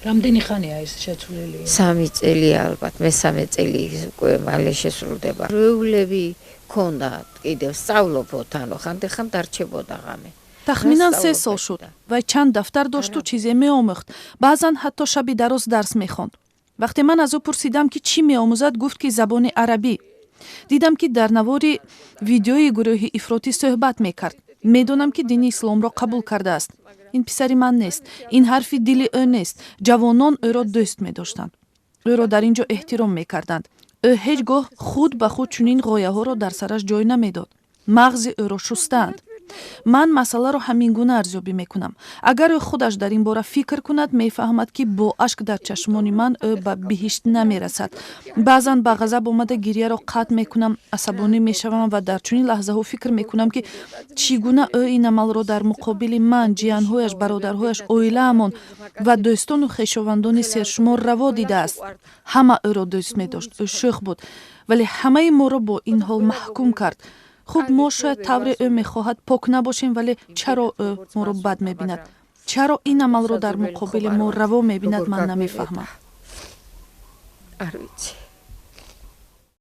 რამდენი ხანია ეს შეცვლილი? 3 წელი ალბათ, მესამე წელი უკვე მალე შესრულდება. რვეულები ქონდა კიდევ, სწავლობთ, ანუ ხანდახან დარჩებოდა ღამე. Тахминан 3 сол шуд. Вай чанд дафтар дошту чизе меомӯхт, баъзан ҳатто шаби дароз дарс мехонд. Вақте ман аз ӯ пурсидам, ки чӣ меомӯзад, гуфт, ки забони арабӣ. Дидам, ки дар навори видеои гурӯҳи ифротӣ суҳбат мекард. Медонам, ки дини исломро қабул кардааст. Ин писари ман нест, ин ҳарфи дили ӯ нест. Ҷавонон ӯро дӯст медоштанд, ӯро дар ин ҷо эҳтиром мекарданд. Ӯ ҳеҷ гоҳ худ ба худ чунин ғояҳоро дар сараш ҷой намедод. Мағзи ӯро шустаанд. Ман масъаларо ҳамин гуна арзёбӣ мекунам. Агар ӯ худаш дар ин бора фикр кунад, мефаҳмад, ки бо ашк дар чашмони ман ӯ ба биҳишт намерасад. Баъзан ба ғазаб омада, гирьяро қатъ мекунам, асабонӣ мешавам ва дар чунин лаҳзаҳо фикр мекунам, ки чӣ гуна ӯ ин амалро дар муқобили ман, ҷиянҳояш, бародарҳояш, оилаамон ва дӯстону хешовандони сершумор раво дидааст. Ҳама ӯро дӯст медошт. Ӯ шӯх буд, вале ҳамаи моро бо ин ҳол маҳкум кард. Хуб, мо шояд тавре ӯ мехоҳад пок набошем, вале чаро ӯ моро бад мебинад? Чаро ин амалро дар муқобили мо раво мебинад? Ман намефаҳмам. არ ვიცი.